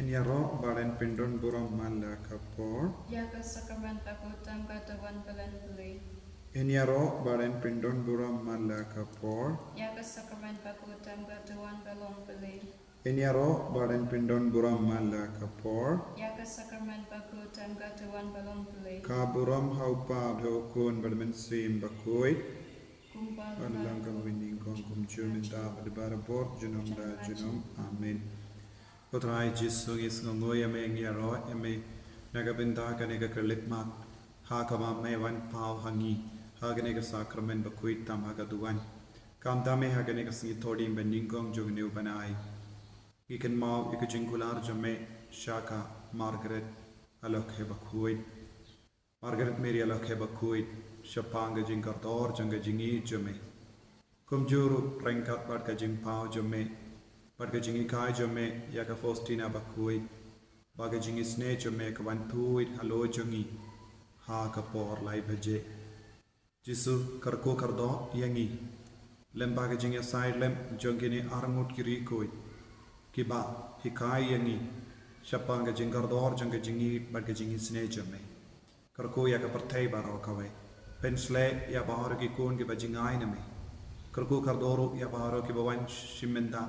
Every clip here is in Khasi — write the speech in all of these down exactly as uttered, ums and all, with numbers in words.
Ïaroh bad yn pyndon burom man la ka por. Ïa ka sakramen bakhuid tam ka duwan ba long pli. Ïaroh bad yn pyndon burom man la ka por. Ïa ka sakramen bakhuid tam ka duwan ba long pli. Ïaroh bad yn pyndon burom man la ka por. Ïa ka sakramen bakhuid tam ka duwan ba long pli. Ka burom ha u Pa, ha u Khun bad ha u Mynsiem Bakhuid. Kumba long ka mynnyngkong, kumjuh mynta bad barabor, junom da junom. Amen. Ko Trai Jisu, ngi sngewnguh ïa me, ngi ïaroh ïa me na ka bynta kane ka khyllipmat ha kaba me wan paw ha ngi ha kane ka sakramen bakhuid tam ha ka duwan. Kumta me ha kane ka sngi Thohdieng ba nyngkong jong une u bnai, ngi kynmaw ïa ka jingkular jong me sha ka Margaret Alakhei Bakhuid. Margaret Mary Alakhei Bakhuid, shaphang ka jingkordor jong ka jingïeit jong me. Kumjuh ruh ryngkat bad ka jingpaw jong me bad ka jinghikai jong me ïa ka Faustina Bakhuid, ba ka jingisynei jong me ka wan thuid halor jong ngi ha ka por lai baje. Jisu, kyrkhu kyrdoh ïa ngi lyngba ka jingïasaid lem jong kine arngut ki riewkhuid kiba hikai ïa ngi shaphang ka jingkordor jong ka jingïeit bad ka jingisynei jong me. Kyrkhu ïa ka pyrthei baroh kawei. Pynshlei ïa baroh ki khun kiba jngai na me. Kyrkhu kyrdoh ruh ïa baroh kiba wan shim bynta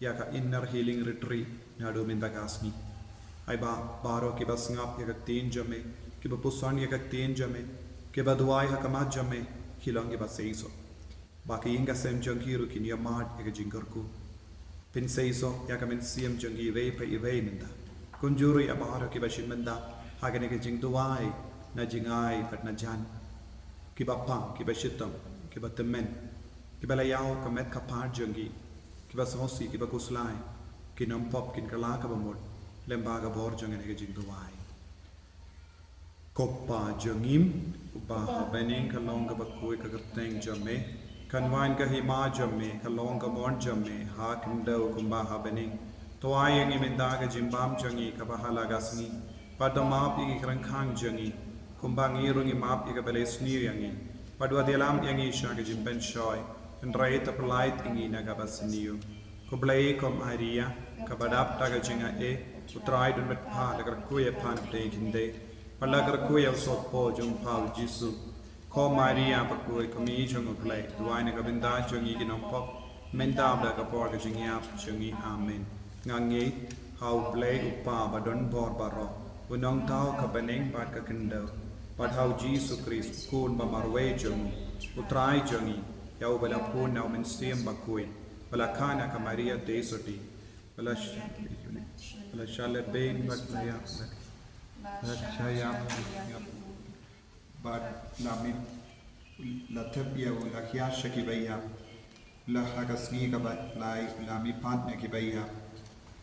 ïa ka Inner Healing Retreat naduh mynta ka sngi. Ai ba baroh kiba sngap ïa ka ktien jong me, kiba puson ïa ka ktien jong me, kiba duwai ha khmat jong me, ki long kiba seisoh. Ba ka ïing ka sem jong ki ruh kin ïa mad ïa ka jingkyrkhu. Pynseisoh ïa ka mynsiem jong ki iwei pa iwei mynta. Kumjuh ruh ïa baroh kiba shim bynta ha kane ka jingduwai na jngai bad na jan. Kiba pang, kiba shitom, kiba tymmen, kiba la ïaw ka met ka phad jong ki, kiba sngewsih, kiba khuslai, kin ym pop, kin kylla kaba mut lyngba ka bor jong kane ka jingduwai. Ko Pa jong ngi uba ha bneng, ka long kaba khuid ka kyrteng jong me, kan wan ka hima jong me, ka long ka mon jong me ha khyndew kumba ha bneng. To ai ïa ngi mynta ka jingbam jong ngi kaba ha la ka sngi. Bad to map ïa ngi ki ryngkhang jong ngi, kumba ngi ruh ngi map ïa kiba la isniew ïa ngi. Bad wat ïalam ïa ngi sha ka jingpynshoi, hynrei to pyllait ïa ngi na kaba sniew. Khublei ko Maria, kaba dap da ka jingaiei, u Trai u don bad pha. La kyrkhu ïa pha na pdeng ki khyndai, bad la kyrkhu ïa u sopor jong pha u Jisu. Ko Maria bakhuid, ko Mei jong u Blei, duwai na ka bynta jong ngi ki nongpop, mynta bad ha ka por ka jingïap jong ngi. Amen. Nga ngeit ha u Blei u Kpa ba don bor baroh, u nongthaw ka bneng bad ka khyndew, bad ha u Jisu Khrist, u Khun ba marwei jong u, u Trai jong ngi, ïa uba la bun na u Mynsiem Bakhuid, ba la kha na ka Maria Theisotti, ba la sh-, ba la shah lehbeiñ bad la ïap, ba la shah ïap, bad la mih, la thep ïa u, la khiah sha kiba ïap, la ha ka sngi kaba lai u la mihpat na kiba ïap,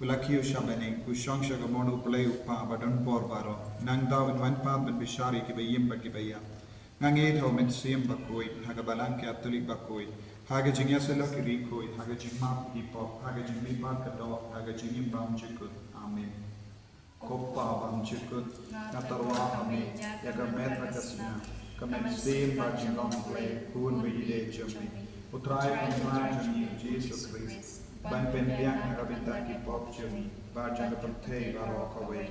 u la kiew sha bneng, u shong sha ka mon u Blei u Kpa ba don bor baroh. Nangta un wan pat ban bishar ïa kiba im bad kiba ïap. Nga ngeit ha u Mynsiem Bakhuid, ha ka Balang Katholik bakhuid, ha ka jingïasyllok ki riewkhuid, ha ka jingmap ki pop, ha ka jingmihpat ka doh, ha ka jingim bymjukut. Amen. Ko Pa bymjukut, nga tyrwa ha me ïa ka met bad ka snam, ka mynsiem bad jinglong Blei, Khun ba ïeit jong me, u Trai Kynrad jong ngi u Jisu Khrist, ban pynbiang na ka bynta ki pop jong ngi bad jong ka pyrthei baroh kawei.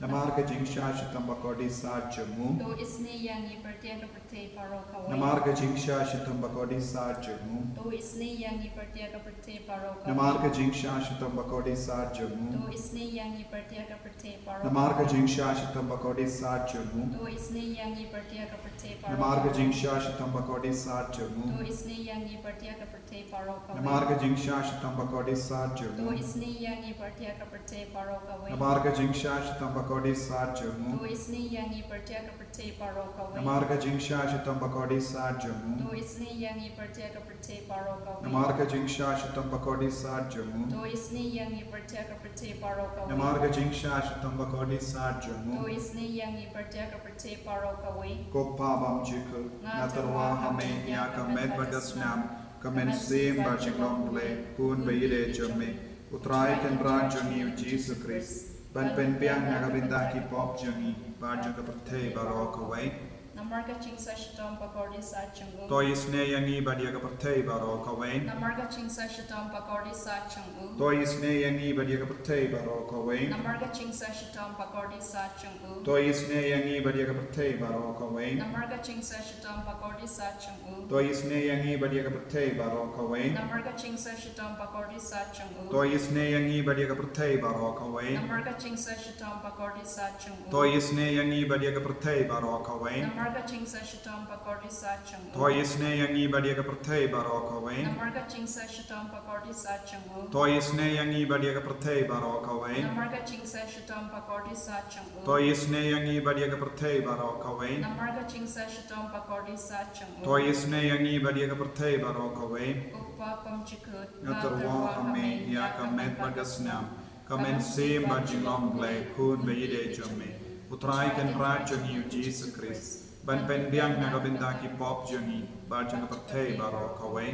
Namar ka jingshah shitom bakordit sat jong u. To isynei ïa ngi bad ïa ka pyrthei baroh kawei. Namar ka jingshah shitom bakordit sat jong u. To isynei ïa ngi bad ïa ka pyrthei baroh kawei. Namar ka jingshah shitom bakordit sat jong u. To isynei ïa ngi bad ïa ka pyrthei baroh. Namar ka jingshah shitom bakordit sat jong u. To isynei ïa ngi bad ïa ka pyrthei baroh. Namar ka jingshah shitom bakordit sat jong u. To isynei ïa ngi bad ïa ka pyrthei baroh kawei. Namar ka jingshah shitom bakordit sat jong u. To isynei ïa ngi bad ïa ka pyrthei baroh kawei. Namar ka jingshah shitom bakordit sat jong u. To isynei ïa ngi bad ïa ka pyrthei baroh kawei. Namar ka jingshah shitom bakordit sat jong u. To isynei ïa ngi bad ïa ka pyrthei baroh kawei. Namar ka jingshah shitom bakordit sat jong u. To isynei ïa ngi bad ïa ka pyrthei baroh kawei. Namar ka jingshah shitom bakordit sat jong u. To isynei ïa ngi bad ïa ka pyrthei baroh kawei. Ko Pa bymjukut, nga tyrwa ha me ïa ka met bad ka snam, ka mynsiem bad jinglong Blei, Khun ba ïeit jong me, u Trai Kynrad jong ngi u Jisu Khrist, ban pynbiang na ka bynta ki pop jong ngi bad jong ka pyrthei baroh kawei. Namar ka jingshah shitom ba kordit sah jong u. To isynei ïa ngi bad ïa ka pyrthei baroh kawei. Namar ka jingshah shitom ba kordit sah jong u. To isynei ïa ngi bad ïa ka pyrthei baroh kawei. Namar ka jingshah shitom ba kordit sah jong u. To isynei ïa ngi bad ïa ka pyrthei baroh kawei. Namar ka jingshah shitom ba kordit sah jong u. To isynei ïa ngi bad ïa ka pyrthei baroh kawei. Namar ka jingshah shitom ba kordit sah jong u. To isynei ïa ngi bad ïa ka pyrthei baroh kawei. Namar ka jingshah shitom ba kordit sah jong u. To isynei ïa ngi bad ïa ka pyrthei baroh kawei. Namar ka jingshah shitom ba kordit sah jong u. To isynei ïa ngi bad ïa ka pyrthei baroh kawei. Namar ka jingshah shitom ba kordit sah jong u. To isynei ïa ngi bad ïa ka pyrthei baroh kawei. Namar ka jingshah shitom ba kordit sah jong u. To isynei ïa ngi bad ïa ka pyrthei baroh kawei. Namar ka jingshah shitom ba kordit sah jong u. To isynei ïa ngi bad ïa ka pyrthei baroh kawei. Ko Kpa bymjukut, nga tyrwa ha me ïa ka met bad ka snam, ka mynsiem bad jinglong Blei, khun ba ïeit jong me, U Trai Kynrad jong ngi U Jisu Khrist, ban pynbiang na ka bynta ki pop jong ngi bad jong ka pyrthei baroh kawei.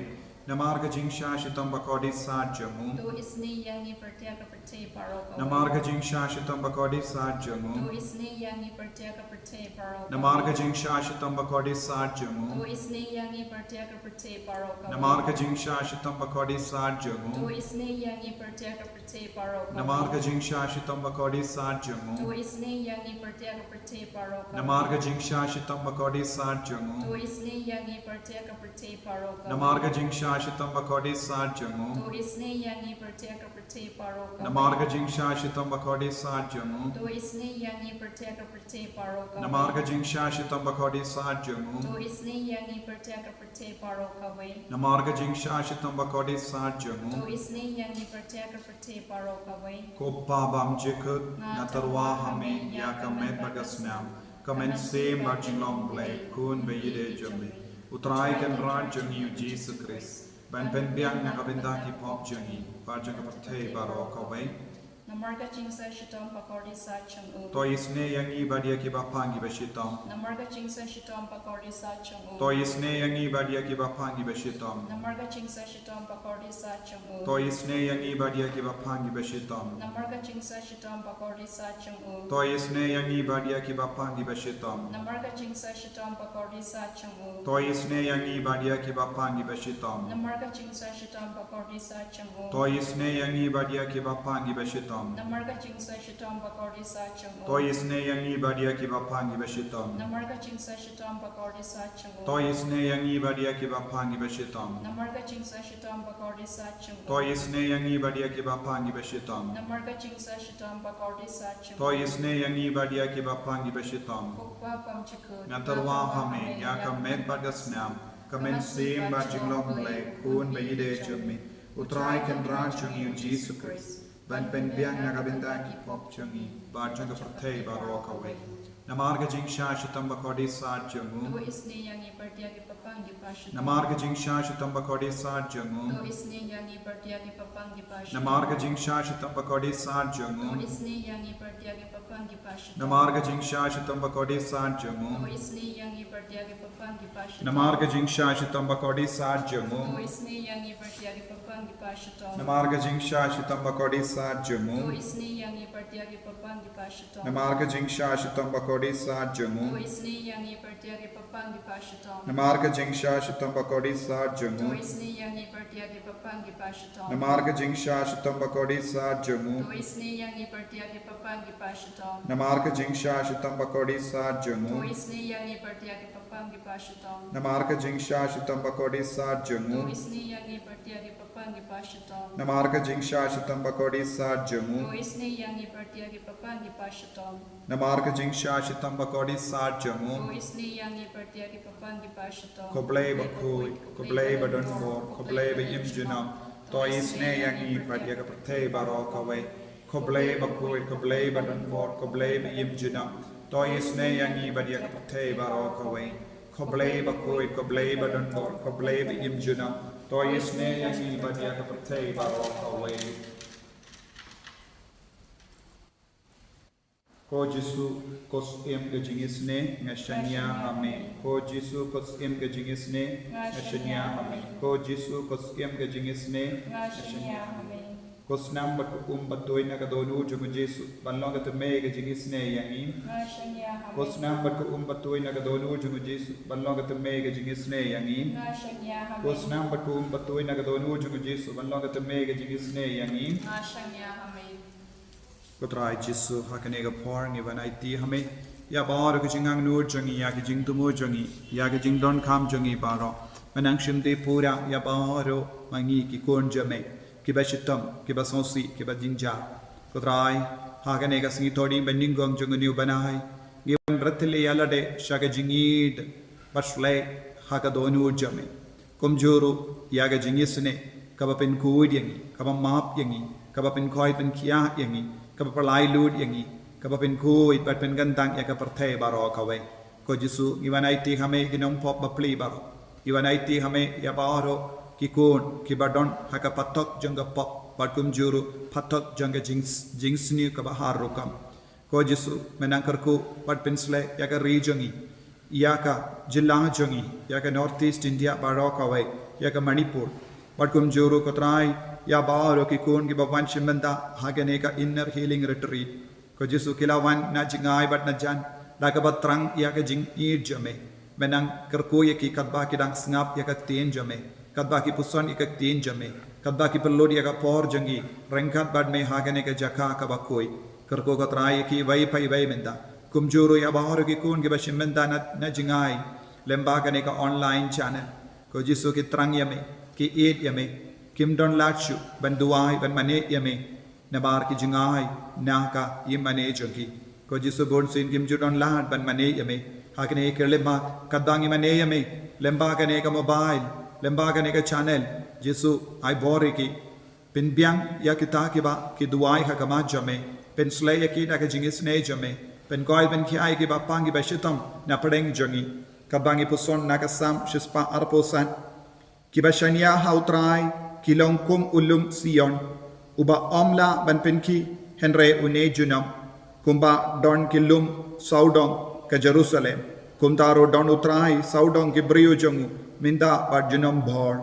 Namar ka jingshah shitom ba kordit sah jong u. To isynei ïa ngi bad ïa ka pyrthei baroh kawei. Namar ka jingshah shitom ba kordit sah jong u. To isynei ïa ngi bad ïa ka pyrthei baroh kawei. Namar ka jingshah shitom ba kordit sah jong u. To isynei ïa ngi bad ïa ka pyrthei baroh kawei. Namar ka jingshah shitom ba kordit sah jong u. To isynei ïa ngi bad ïa ka pyrthei baroh kawei. Namar ka jingshah shitom ba kordit sah jong u. To isynei ïa ngi bad ïa ka pyrthei baroh kawei. Namar ka jingshah shitom ba kordit sah jong u. To isynei ïa ngi bad ïa ka pyrthei baroh kawei. Namar ka jingshah shitom ba kordit sah jong u. To isynei ïa ngi bad ïa ka pyrthei baroh kawei. Namar ka jingshah shitom ba kordit sah jong u. To isynei ïa ngi bad ïa ka pyrthei baroh kawei. Namar ka jingshah shitom ba kordit sah jong u. To isynei ïa ngi bad ïa ka pyrthei baroh kawei. Namar ka jingshah shitom ba kordit sah jong u. To isynei ïa ngi bad ïa ka pyrthei baroh kawei. Ko Kpa bymjukut, nga tyrwa ha me ïa ka met bad ka snam, ka mynsiem bad jinglong Blei, khun ba ïeit jong me, U Trai Kynrad jong ngi U Jisu Khrist, ban pynbiang na ka bynta ki pop jong ngi bad jong ka pyrthei baroh kawei. Namar ka jingshah shitom ba kordit sah jong u. To isynei ïa ngi bad ïa kiba pang kiba shitom. Namar ka jingshah shitom ba kordit sah jong u. To isynei ïa ngi bad ïa kiba pang kiba shitom. Namar ka jingshah shitom ba kordit sah jong u. To isynei ïa ngi bad ïa kiba pang kiba shitom. Namar ka jingshah shitom ba kordit sah jong u. To isynei ïa ngi bad ïa kiba pang kiba shitom. Namar ka jingshah shitom ba kordit sah jong u. To isynei ïa ngi bad ïa kiba pang kiba shitom. Namar ka jingshah shitom ba kordit sah jong u. To isynei ïa ngi bad ïa kiba pang kiba shitom. Namar ka jingshah shitom ba kordit sah jong u. To isynei ïa ngi bad ïa kiba pang kiba shitom. Namar ka jingshah shitom ba kordit sah jong u. To isynei ïa ngi bad ïa kiba pang kiba shitom. Namar ka jingshah shitom ba kordit sah jong u. To isynei ïa ngi bad ïa kiba pang kiba shitom. Namar ka jingshah shitom ba kordit sah jong u. To isynei ïa ngi bad ïa kiba pang kiba shitom. Ko Kpa bymjukut, nga tyrwa ha me ïa ka met bad ka snam, ka mynsiem bad jinglong Blei, khun ba ïeit jong me, U Trai Kynrad jong ngi U Jisu Khrist, ban pynbiang na ka bynta ki pop jong ngi bad jong ka pyrthei baroh kawei. Namar ka jingshah shitom ba kordit sah jong u. To isynei ïa ngi bad ïa kiba pang kiba shitom. Namar ka jingshah shitom ba kordit sah jong u. To isynei ïa ngi bad ïa kiba pang kiba shitom. Namar ka jingshah shitom ba kordit sah jong u. To isynei ïa ngi bad ïa kiba pang kiba shitom. Namar ka jingshah shitom ba kordit sah jong u. To isynei ïa ngi bad ïa kiba pang kiba shitom. Namar ka jingshah shitom ba kordit sah jong u. To isynei ïa ngi bad ïa kiba pang kiba shitom. Namar ka jingshah shitom ba kordit sah jong u. To isynei ïa ngi bad ïa kiba pang kiba shitom. Namar ka jingshah shitom ba kordit sah jong u. To isynei ïa ngi bad ïa kiba pang kiba shitom. Namar ka jingshah shitom ba kordit sah jong u. To isynei ïa ngi bad ïa kiba pang kiba shitom. Namar ka jingshah shitom ba kordit sah jong u. To isynei ïa ngi bad ïa kiba pang kiba shitom. Namar ka jingshah shitom ba kordit sah jong u. To isynei ïa ngi bad ïa kiba pang kiba shitom. Namar ka jingshah shitom ba kordit sah jong u. To isynei ïa ngi bad ïa kiba pang kiba shitom. Namar ka jingshah shitom ba kordit sah jong u. To isynei ïa ngi bad ïa kiba pang kiba shitom. Namar ka jingshah shitom ba kordit sah jong u. To isynei ïa ngi bad ïa kiba pang kiba shitom. Ko Blei bakhuid, ko Blei badonbor, ko Blei baïem junom, to isynei ïa ngi bad ïa ka pyrthei baroh kawei. Ko Blei bakhuid, ko Blei badonbor, ko Blei baïem junom, to isynei ïa ngi bad ïa ka pyrthei baroh kawei. Ko Blei bakhuid, ko Blei badonbor, ko Blei baïem junom, to isynei ïa ngi bad ïa ka pyrthei baroh kawei. Ko Jisu, ko Syiem ka jingisynei, nga shaniah ha me. Ko Jisu, ko Syiem ka jingisynei, nga shaniah ha me. Ko Jisu, ko Syiem ka jingisynei, nga shaniah ha me. Ko snam bad ko um bad tuid na ka dohnud jong u Jisu ban long ka tymmen ka jingisynei ïa ngi. Ko snam bad ko um bad tuid na ka dohnud jong u Jisu ban long ka tymmen ka jingisynei ïa ngi. Ko snam bad ko um bad tuid na ka dohnud jong u Jisu ban long ka tymmen ka jingisynei ïa ngi. Ko Trai Jisu, ha kane ka por ngi wan aiti ha me ïa baroh ka jingangnud jong ngi, ïa ka jingthmu jong ngi, ïa ka jingdonkam jong ngi baroh. Me nang shim dei pura ïa baroh ma ngi ki khun jong me, kiba shitom, kiba sngewsih, kiba jynjar. Ko Trai, ha kane ka sngi Thohdieng ba nyngkong jong une u bnai, ngi wan bret ïa lade sha ka jingïeid bad shlei ha ka dohnud jong me. Kumjuh ruh ïa ka jingisynei kaba pynkhuid ïa ngi, kaba map ïa ngi, kaba pynkhuid pynkhiah ïa ngi, kaba pynlait lut ïa ngi, kaba pynkhuid bad pynkyntang ïa ka pyrthei baroh kawei. Ko Jisu, ngi wan aiti ha me ki nongpop bapli baroh. Ngi wan aiti ha me ïa baroh ki khun kiba don ha ka patok jong ka pop bad kumjuh ruh patok jong ka jing, jingsniew kaba har rukom. Ko Jisu, me nang kyrkhu bad pynshlei ïa ka ri jong ngi, ïa ka jylla jong ngi, ïa ka North East India baroh kawei, ïa ka Manipur. Bad kumjuh ruh ko Trai ïa baroh ki khun kiba wan shim bynta ha kane ka Inner Healing Retreat. Ko Jisu, ki la wan na jingai bad na jan da kaba thrang ïa ka jingïeid jong me. Me nang kyrkhu ïa ki katba ki dang sngap ïa ka ktien jong me, katba ki puson ïa ka ktien jong me, katba ki pynlut ïa ka por jong ki ryngkat bad me ha kane ka jaka kaba khuid. Kyrkhu ko Trai ïa kiwei pa iwei mynta. Kumjuh ruh ïa baroh ki khun kiba shim bynta na, na jingai lyngba kane ka online channel. Ko Jisu, ki thrang ïa me, ki ïeid ïa me, kim don lad shuh ban duwai ban mane ïa me namar ki jingai na ka ïingmane jong ki. Ko Jisu, bunsien kim ju don lad ban mane ïa me ha kane ka khyllipmat, katba ngi mane ïa me lyngba kane ka mobile, lyngba kane ka channel. Jisu, ai bor ïa ki, pynbiang ïa kita kiba ki duwai ha khmat jong me, pynshlei ïa ki da ka jingisynei jong me, pynkhuid pynkhiah ïa kiba pang kiba shitom na pdeng jong ngi. Katba ngi puson na ka Salm shispah arphew san. Kiba shaniah ha u Trai ki long kum u lum Sion, uba ym lah ban pynkhih, hynrei une junom. Kumba don ki lum sawdong ka Jerusalem, kumta ruh don u Trai sawdong ki briew jong u mynta bad junom bor.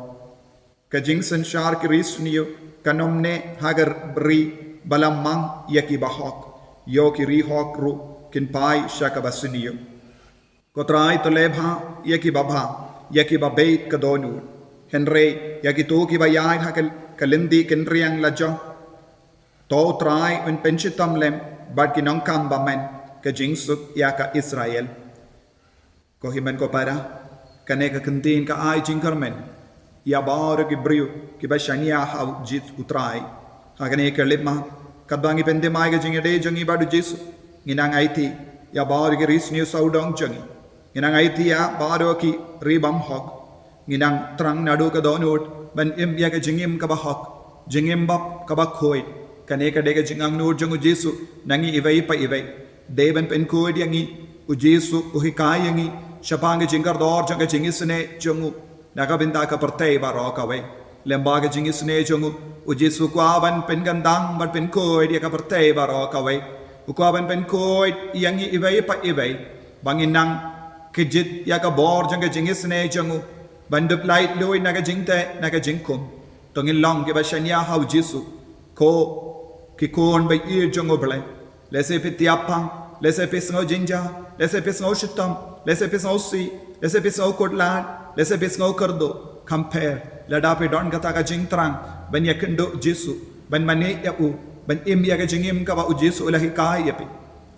Ka jingsynshar ki ri sniew kan ym neh ha ka ri ba la mang ïa kiba hok, ïoh ki ri hok ruh kin phai sha kaba sniew. Ko Trai, to leh bha ïa kiba bha, ïa kiba beit ka dohnud. Hynrei ïa kito kiba ïaid ha ka, ka lynti kynriang lajong, to u Trai un pynshitom lem bad ki nongkam bymman ka jingsuk ïa ka Israel. Ko hynmen ko para, kane ka kyntien ka ai jingkyrmen ïa baroh ki briew kiba shaniah ha u Jisu u Trai. Ha kane ka khyllipmat, katba ngi pynthymmai ka jingïadei jong ngi bad u Jisu, ngi nang aiti ïa baroh ki ri sniew sawdong jong ngi. Ngi nang aiti ïa baroh ki ri bymhok. Ngi nang thrang naduh ka dohnud ban im ïa ka jingim kaba hok, jingim bap kaba khuid. Kane ka dei ka jingangnud jong u Jisu na ngi iwei pa iwei. Dei ban pynkhuid ïa ngi, u Jisu u hikai ïa ngi shaphang ka jingkordor jong ka jingisynei jong u na ka bynta ka pyrthei baroh kawei. Lyngba ka jingisynei jong u, u Jisu u kwah ban pynkyntang bad pynkhuid ïa ka pyrthei baroh kawei. U kwah ban pynkhuid ïa ngi iwei pa iwei ba ngin nang kjit ïa ka bor jong ka jingisynei jong u, ban dup lait luid na ka jingteh, na ka jingkhum. To ngin long kiba shaniah ha u Jisu, ko ki khun ba ïeit jong u Blei. Lehse phi thiah pang, lehse phi sngew jynjar, lehse phi sngew shitom, lehse phi sngewsih, lehse phi sngew kut lad, lehse phi sngew kyrduh, kham pher lada phi don kata ka jingthrang ban ïakynduh Jisu, ban mane ïa u, ban im ïa ka jingim kaba u Jisu u la hikai ïa phi.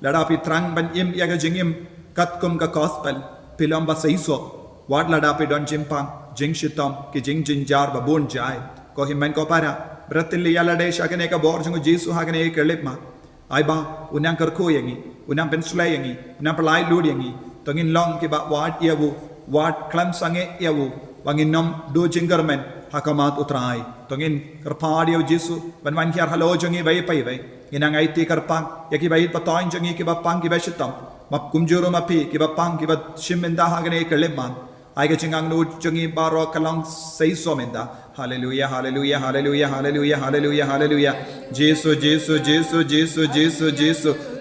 Lada phi thrang ban im ïa ka jingim katkum ka gospel, phi long ba seisoh, wat lada phi don jingpang, jingshitom, ki jingjynjar ba bun jait. Ko hynmen ko para, bret ïa lade sha kane ka bor jong u Jisu ha kane ka khyllipmat. Ai ba u nang kyrkhu ïa ngi, u nang pynshlei ïa ngi, u nang pynlait luid ïa ngi. To ngin long kiba wad ïa u, wad khlem sangeh ïa u, ba ngin ym duh jingkyrmen ha khmat u Trai. To ngin kyrpad ïa u Jisu ban wan hiar halor jong ngi iwei pa iwei. Ngi nang aiti kyrpang ïa kiba ïeit pateng jong ngi, kiba pang kiba shitom. Map kumjuh ruh ma phi kiba pang kiba shim bynta ha kane ka khyllipmat. Ai ka jingangnud jong ngi baroh ka long seisoh mynta. Haleluya, haleluya, haleluya, haleluya, haleluya, haleluya. Jisu, Jisu, Jisu, Jisu, Jisu, Jisu.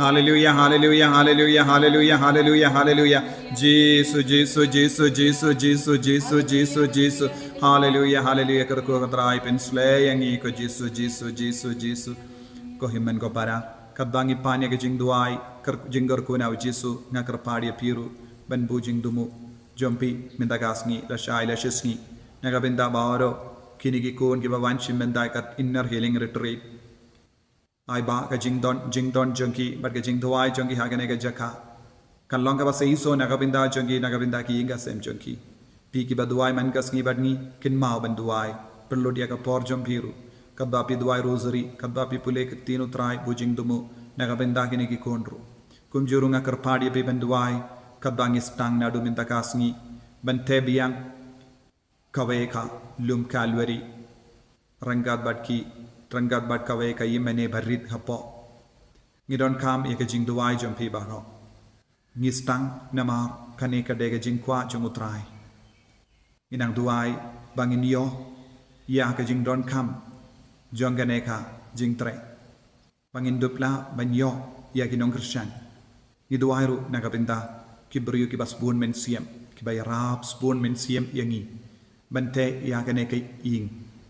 Hallelujah, hallelujah, hallelujah, hallelujah, hallelujah, hallelujah. Jisu, Jisu, Jisu, Jisu, Jisu, Jisu, Jisu. Hallelujah, hallelujah. Kyrkhu ka Trai pynslei ïa ngi ko Jisu, Jisu, Jisu, Jisu. Ko hynmen ko para, katba ngi pan ïa ka jingduwai, kyr-, jingkyrkhu na u Jisu, nga kyrpad ïa phi ruh ban buh jingthmu jong phi mynta ka sngi, lashai lashisngi, na ka bynta baroh kine ki khun kiba wan shim bynta ka Inner Healing Retreat. Ai ba ka jingdon, jingdon jong ki bad ka jingduwai jong ki ha kane ka jaka kan long kaba seisoh na ka bynta jong ki, na ka bynta ki ïing ka sem jong ki. Phi kiba duwai man ka sngi bad ngi, kynmaw ban duwai pynlut ïa ka por jong phi ruh. Katba phi duwai rosary, katba phi pule ka Ktien u Trai, buh jingthmu na ka bynta kine ki khun ruh. Kumjuh ruh nga kyrpad ïa phi ban duwai katba ngi sdang naduh mynta ka sngi ban teh biang kawei ka lum Kalbari ryngkat bad ki, ryngkat bad kawei ka ïingmane barit hapoh. Ngi donkam ïa ka jingduwai jong phi baroh. Ngi sdang namar kane ka dei ka jingkwah jong u Trai. Ngi nang duwai ba ngin ïoh ïa ka jingdonkam jong kane ka jingtrei, ba ngin dup lah ban ïoh ïa ki nongkyrshan. Ngi duwai ruh na ka bynta ki briew kiba sbun mynsiem, kiba ïarap sbun mynsiem ïa ngi ban teh ïa kane ka ïing,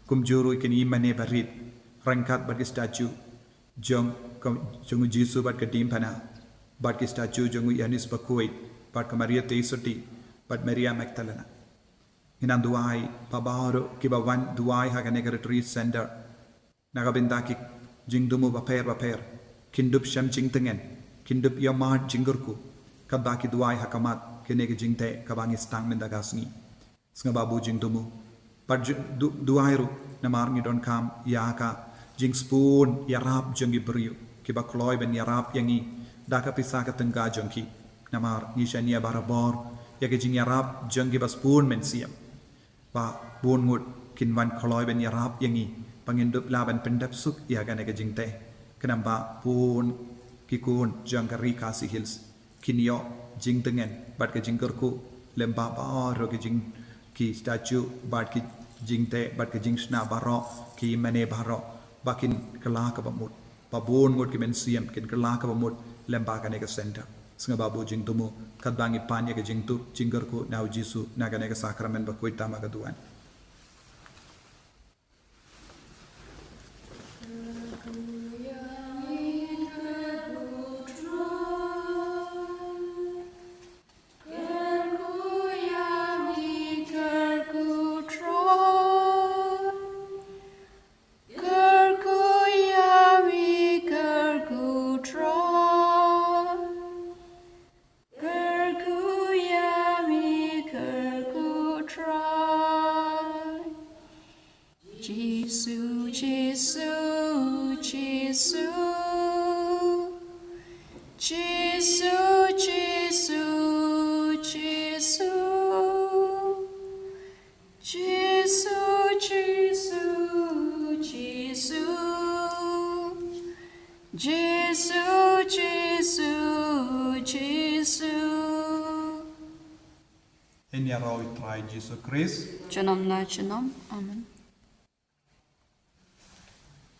kumjuh ruh ïa kine ki ïingmane barit ryngkat bad ki statue jong ka, jong u Jisu bad ka diengphna, bad ki statue jong u Ïoannis Bakhuid, bad ka Maria Theisotti, bad Maria Magdalena. Ngi nang duwai ba baroh kiba wan duwai ha kane ka retreat center na ka bynta ki jingthmu bapher bapher kin dup shem jingtngen, kin dup ïohmad jingkyrkhu katba ki duwai ha khmat kane ka jingteh kaba ngi sdang mynta ka sngi. Sngewbha buh jingthmu bad ju-, du-, duwai ruh namar ngi donkam ïa ka jingsbun ïarap jong ki briew kiba kloi ban ïarap ïa ngi da ka pisa ka tyngka jong ki. Namar ngi shaniah barabor ïa ka jingïarap jong kiba sbun mynsiem, ba bun ngut kin wan kloi ban ïarap ïa ngi ba ngin dup lah ban pyndep suk ïa kane ka jingteh, khnang ba bun ki khun jong ka Ri Khasi Hills kin ïoh jingtngen bad ka jingkyrkhu lem bad baroh ki jing, ki statue bad ki jingteh bad ki jingshna baroh, ki ïingmane baroh, ba kin kylla kaba mut, ba bun ngut ki mynsiem kin kylla kaba mut lem bad kane ka center. Sngewbha buh jingthmu katba ngi pan ïa ka jingthmu jingkyrkhu na u Jisu na kane ka sakramen bakhuid tang ba ka duwan. Kyrkhu ïa ngi, kyrkhu Trai. Jisu, Jisu, Jisu. Jisu, Jisu, Jisu. Jisu, Jisu, Jisu. Jisu, Jisu, Jisu. Yn ïaroh ïa u Trai Jisu Khrist. Junom na junom. Amen.